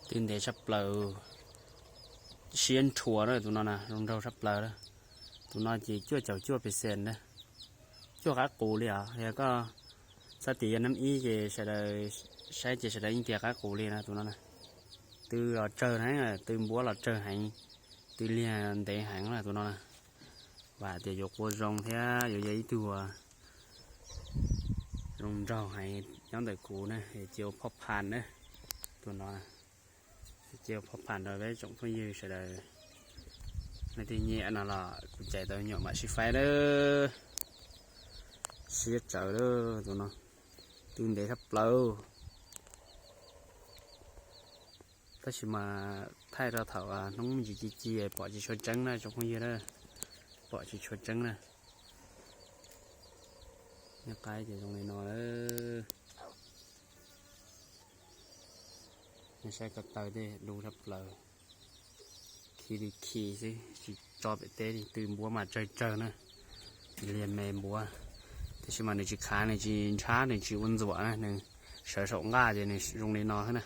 Twb ntev tshaj plaws, siab ntshua na tus no na, zoo nraug tshaj plaws na. Tus no ces cuaj caum cuaj percent na, cuaj qab qus li os. Yog koj xav tias yog nab ib ces sawv daws saib ces sawv daws yeej tias qab qus li na tus no na. Tw los tsawg heev, tw npuab los tsawg heev, tw liag ntev heev na tus no na. Vam tias yuav qua zoo thiab yuav yog ib tug zoo nraug heev nyob ntawm kuv na, cia ua phoj phan na tus no. Cia ua phoj phan rau peb tsoom phooj ywg sawv daws. Leej twg nyiam no los kuv cais tau nyuam mam sib faib lawm. Siab tsawv lawm tus no, tw ntev tshaj plaws. Tab sis mas thaij rau thaum hnub me ntsis ci ci pom tsis tshua tseeb na tsoom phooj ywg na, pom tsis tshua tseeb na. Nyob qaib ces zoo li no lawm. Nej saib ko taw tej dub tshaj plaws, khi li khi xwb tsis tso pem teb li, tw npuab mas tsawg tsawg na, liag me npuab. Tab sis mas nws tsis khav, nws tsis ntshab, nws tsis ua ntxuam na, nws sawv saum nqaj ces nws zoo li no xwb na.